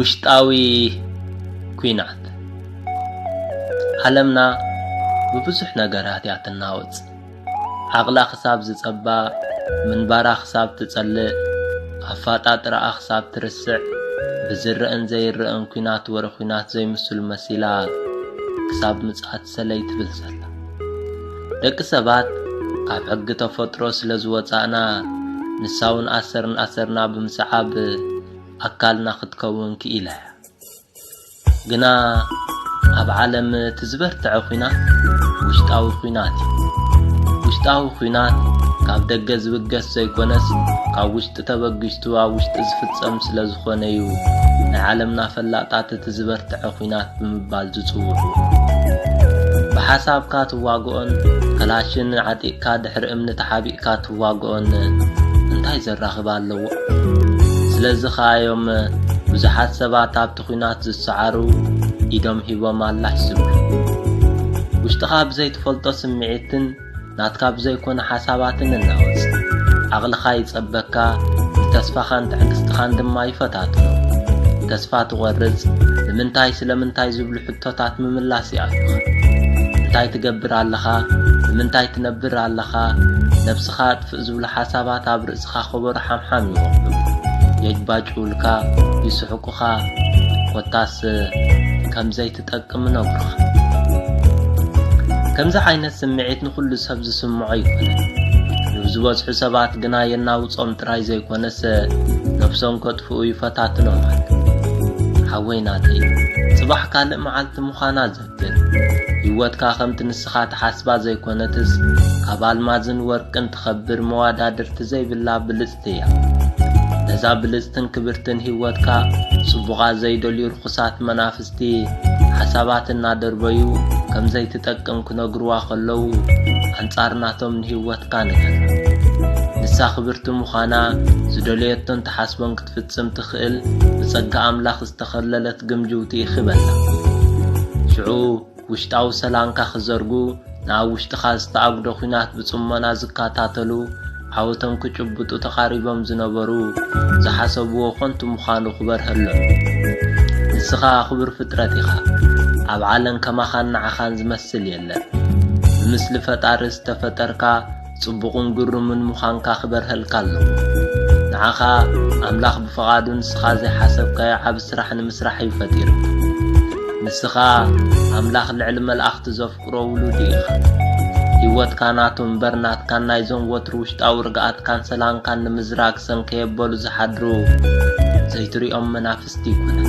ውሽጣዊ ኲናት። ዓለምና ብብዙሕ ነገራት እያ ትናወጽ። ዓቕላ ክሳብ ዝጸባ፣ ምንባራ ክሳብ ትጸልእ፣ ኣፋጣጥራኣ ክሳብ ትርስዕ፣ ብዝረአን ዘይረአን ኲናት ወረ ኲናት ዘይምስሉ መሲላ ክሳብ ምጽኣት ሰለይ ትብል ዘላ። ደቂ ሰባት ካብ ሕጊ ተፈጥሮ ስለ ዝወጻእና፣ ንሳ እውን ኣሰር ንኣሰርና ብምስዓብ ኣካልና ክትከውን ክኢላ እያ። ግና ኣብ ዓለም እቲ ዝበርትዐ ኲናት ውሽጣዊ ኲናት እዩ። ውሽጣዊ ኲናት ካብ ደገ ዝብገስ ዘይኮነስ፣ ካብ ውሽጢ ተበጊስቱ ኣብ ውሽጢ ዝፍጸም ስለ ዝኾነ እዩ ናይ ዓለምና ፈላጣት እቲ ዝበርትዐ ኲናት ብምባል ዝጽውዑ። ብሓሳብካ ትዋግኦን፣ ከላሽን ዓጢቕካ ድሕሪ እምኒ ተሓቢእካ ትዋግኦን እንታይ ዘራኽብ ኣለዎ? ስለዚ ኸኣ እዮም ብዙሓት ሰባት ኣብቲ ኲናት ዝሰዓሩ፣ ኢዶም ሂቦም ኣላሽ ዝብሉ። ውሽጥኻ ብዘይትፈልጦ ስምዒትን ናትካ ብዘይኮነ ሓሳባትን እናወጽ፣ ዓቕልኻ ይጸበካ፣ ንተስፋኻን ትዕግስትኻን ድማ ይፈታትኖ። ተስፋ ትቖርጽ፣ ንምንታይ ስለምንታይ ዝብሉ ሕቶታት ምምላስ ይኣልዩኻ። እንታይ ትገብር ኣለኻ? ንምንታይ ትነብር ኣለኻ? ነብስኻ ኣጥፍእ ዝብሉ ሓሳባት ኣብ ርእስኻ ከበሮ ሓምሓም ይወቕዑ። የጅባጭውልካ፣ ይስሕቁኻ፣ ኮታስ ከም ዘይትጠቅም ይነግሩኻ። ከምዚ ዓይነት ስምዒት ንኹሉ ሰብ ዝስምዖ ኣይኮነን። ንዝበዝሑ ሰባት ግና የናውጾም ጥራይ ዘይኮነስ ነብሶም ከጥፍኡ ይፈታትኖም ኣሎ። ሓወይ ናተይ፣ ጽባሕ ካልእ መዓልቲ ምዃና ዘክር። ህይወትካ ከምቲ ንስኻ ትሓስባ ዘይኮነትስ፣ ካብ ኣልማዝን ወርቅን ትኸብር መዋዳድርቲ ዘይብላ ብልጽቲ እያ። ነዛ ብልጽትን ክብርትን ህይወትካ ጽቡቓ ዘይደልዩ ርኹሳት መናፍስቲ ሓሳባት እናደርበዩ ከም ዘይትጠቅም ክነግርዋ ከለዉ፣ ኣንጻር ናቶም ንህይወትካ ንገር። ንሳ ክብርቲ ምዃና፣ ዝደለየቶን ትሓስቦን ክትፍጽም ትኽእል፣ ብጸጋ ኣምላኽ ዝተኸለለት ግምጅውቲ ኢኺ በላ። ሽዑ ውሽጣዊ ሰላምካ ክዘርጉ፣ ንኣብ ውሽጥኻ ዝተኣጉዶ ኲናት ብጽሞና ዝከታተሉ፣ ዓወቶም ክጭብጡ ተቓሪቦም ዝነበሩ፣ ዝሓሰብዎ ከንቱ ምዃኑ ክበርሀሎም። ንስኻ ክቡር ፍጥረት ኢኻ። ኣብ ዓለም ከማኻን ንዓኻን ዝመስል የለን። ብምስሊ ፈጣሪ ዝተፈጠርካ፣ ጽቡቕን ግሩምን ምዃንካ ክበርሀልካ ኣለዎ። ንዓኻ ኣምላኽ ብፍቓዱ ንስኻ ዘይሓሰብካዮ ዓቢ ስራሕ ንምስራሕ እዩ ፈጢሩ። ንስኻ ኣምላኽ ልዕሊ መላእኽቲ ዘፍቅሮ ውሉዱ ኢኻ። ህይወትካ ናቱ እምበር ናትካን ናይዞም ወትሩ ውሽጣዊ ርግኣትካን ሰላምካን ንምዝራግ ሰንከ የበሉ ዝሓድሩ ዘይትሪኦም መናፍስቲ ኣይኮነን።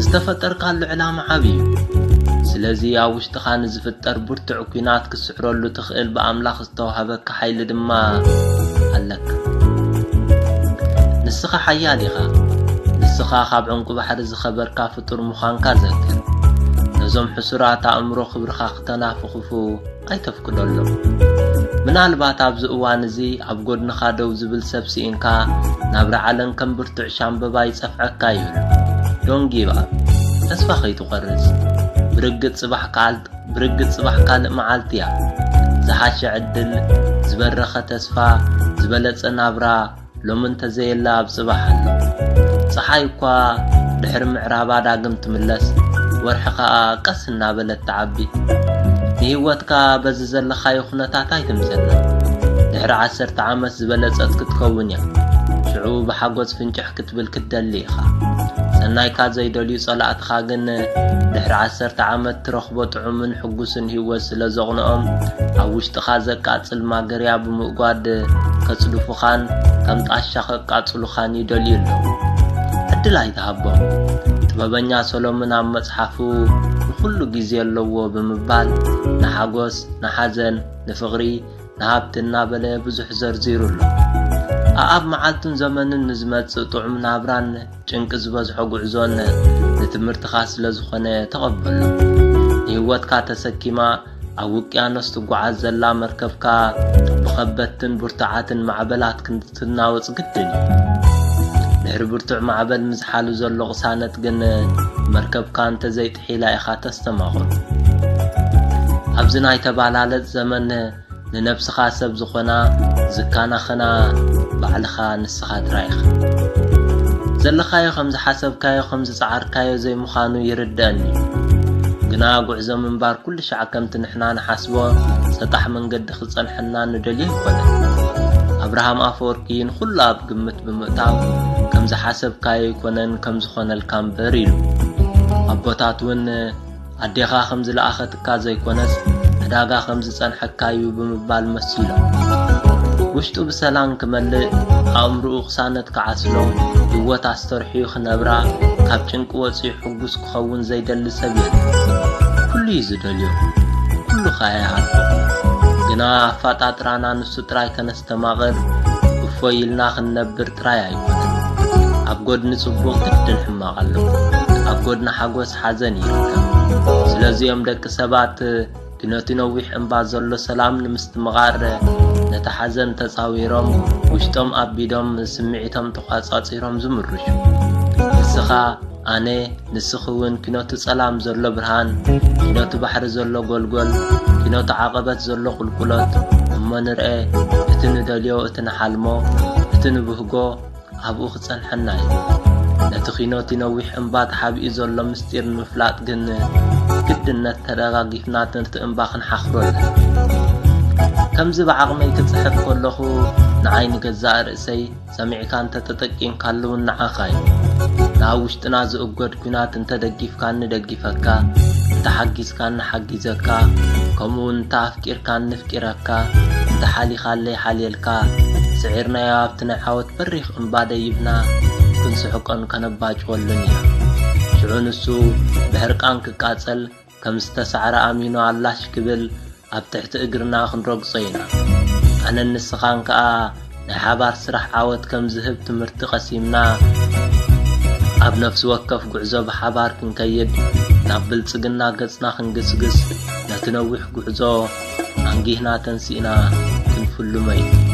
ዝተፈጠርካሉ ዕላማ ዓቢ እዩ። ስለዚ ኣብ ውሽጥኻ ንዝፍጠር ብርቱዕ ኲናት ክትስዕረሉ ትኽእል ብኣምላኽ ዝተዋህበካ ሓይሊ ድማ ኣለካ። ንስኻ ሓያል ኢኻ። ንስኻ ካብ ዕንቁ ባሕሪ ዝኸበርካ ፍጡር ምዃንካ ዘክር። ነዞም ሕሱራት ኣእምሮ ክብርኻ ክተናፍኽፉ ኣይተፍቅደሎም። ምናልባት ኣብዚ እዋን እዚ ኣብ ጎድንኻ ደው ዝብል ሰብ ስኢንካ፣ ናብራ ዓለም ከም ብርቱዕ ሻምበባ ይጸፍዐካ ይብል። Don't give up። ተስፋ ከይትቖርጽ። ብርግጽ ጽባሕ ካልእ ብርግጽ ጽባሕ ካልእ መዓልቲ እያ። ዝሓሸ ዕድል፣ ዝበረኸ ተስፋ፣ ዝበለጸ ናብራ፣ ሎሚ እንተዘየለ ኣብ ጽባሕ ኣሎ። ጸሓይ እኳ ድሕሪ ምዕራባ ዳግም ትምለስ፣ ወርሒ ኸኣ ቀስ እናበለት ትዓቢ። ንህይወትካ በዚ ዘለኻዮ ኩነታት ኣይትምዘና። ድሕሪ ዓሰርተ ዓመት ዝበለጸት ክትከውን እያ። ሽዑ ብሓጎስ ፍንጭሕ ክትብል ክትደሊ ኢኻ። ሰናይካ ዘይደልዩ ጸላእትኻ ግን ድሕሪ ዓሰርተ ዓመት ትረኽቦ ጥዑምን ሕጉስን ህይወት ስለ ዘቕንኦም፣ ኣብ ውሽጥኻ ዘቃጽል ማገርያ ብምእጓድ ከጽድፉኻን ከም ጣሻ ከቃጽሉኻን ይደልዩ ኣለዉ። ዕድል ኣይትሃቦም። ጥበበኛ ሰሎሞን ኣብ መጽሓፉ "ንኹሉ ግዜ ኣለዎ" ብምባል ንሓጎስ፣ ንሓዘን፣ ንፍቕሪ፣ ንሃብቲ እናበለ ብዙሕ ዘርዚሩ ኣሎ። ኣኣብ መዓልቱን ዘመኑን ንዝመጽእ ጥዑም ናብራን ጭንቂ ዝበዝሖ ጉዕዞን ንትምህርትኻ ስለ ዝኾነ ተቐበሎ። ንህይወትካ ተሰኪማ ኣብ ውቅያኖስ ትጓዓዝ ዘላ መርከብካ ብኸበድትን ብርቱዓትን ማዕበላት ክትናወጽ ግድን እዩ። ድሕሪ ብርቱዕ ማዕበል ምዝሓሉ ዘሎ ቅሳነት ግን መርከብካ እንተዘይጥሒላ ኢኻ ተስተማቕሮ። ኣብዚ ናይ ተባላለጽ ዘመን ንነብስኻ ሰብ ዝኾና ዝካናኸና ባዕልኻ ንስኻ ጥራይ ኢኻ። ዘለኻዮ ከም ዝሓሰብካዮ፣ ከም ዝጸዓርካዮ ዘይምዃኑ ይርደኣኒ። ግና ጉዕዞ ምንባር ኩሉ ሻዕ ከምቲ ንሕና ንሓስቦ ሰጣሕ መንገዲ ክጸንሐና ንደልዮ ኣይኮነን። ኣብርሃም ኣፈወርቂ ንኹሉ ኣብ ግምት ብምእታው ከም ዝሓሰብካዮ ኣይኮነን ከም ዝኾነልካ እምበር ኢሉ። ኣቦታት እውን ኣዴኻ ከም ዝለኣኸትካ ዘይኮነስ ዕዳጋ ከም ዝጸንሐካ እዩ ብምባል መሲሎም። ውሽጡ ብሰላም ክመልእ፣ ኣእምርኡ ቅሳነት ክዓስሎ፣ ህይወት ኣስተርሕዩ ክነብራ፣ ካብ ጭንቂ ወጺኡ ሕጉስ ክኸውን ዘይደሊ ሰብ የለን። ኩሉ እዩ ዝደልዮ፣ ኩሉ ከኣ ይሃቦ። ግና ኣፋጣጥራና ንሱ ጥራይ ከነስተማቕር፣ እፎይ ኢልና ክንነብር ጥራይ ኣይኮነን። ኣብ ጎድኒ ጽቡቕ ግድን ሕማቕ ኣሎ። ኣብ ጎድኒ ሓጎስ ሓዘን ይርከብ። ስለዚኦም ደቂ ሰባት ኪኖቲ ነዊሕ እምባ ዘሎ ሰላም ንምስትምቓር ነቲ ሓዘን ተጻዊሮም፣ ውሽጦም ኣቢዶም፣ ስምዒቶም ተቋጻጺሮም ዝምርሹ። ንስኻ፣ ኣነ፣ ንስኺ እውን ኪኖቲ ጸላም ዘሎ ብርሃን፣ ኪኖቲ ባሕሪ ዘሎ ጎልጎል፣ ኪኖቲ ዓቐበት ዘሎ ቁልቁሎት እሞ ንርኤ፣ እቲ ንደልዮ፣ እቲ ንሓልሞ፣ እቲ ንብህጎ ኣብኡ ክጸንሐና እዩ። ነቲ ኪኖቲ ነዊሕ እምባ ተሓቢኡ ዘሎ ምስጢር ንምፍላጥ ግን ግድነት ተደጋጊፍና ነቲ እምባ ክንሓኽሮ ኣለና። ከምዚ ብዓቕመይ ክጽሕፍ ከለኹ ንዓይ ንገዛእ ርእሰይ ሰሚዕካ እንተተጠቂምካሉ እውን ንዓኻ እዩ። ናብ ውሽጥና ዝእጎድ ኲናት እንተደጊፍካኒ ደጊፈካ፣ እንተሓጊዝካኒ ሓጊዘካ፣ ከምኡ እውን እንተኣፍቂርካኒ ኣፍቂረካ፣ እንተሓሊኻለይ ሓልየልካ፣ ስዒርናዮ ኣብቲ ናይ ዓወት በሪኽ እምባ ደይብና ክንስሕቆን ከነባጭወሉን ኢና። ሽዑ ንሱ ብሕርቃን ክቃጸል፣ ከም ዝተሳዕረ ኣሚኑ ኣላሽ ክብል ኣብ ትሕቲ እግርና ክንረግጾ ኢና። ኣነን ንስኻን ከኣ ናይ ሓባር ስራሕ ዓወት ከም ዝህብ ትምህርቲ ቀሲምና፣ ኣብ ነፍሲ ወከፍ ጉዕዞ ብሓባር ክንከይድ፣ ናብ ብልጽግና ገጽና ክንግስግስ፣ ነቲ ነዊሕ ጉዕዞ ኣንጊህና ተንሲእና ክንፍልሞ እዩ።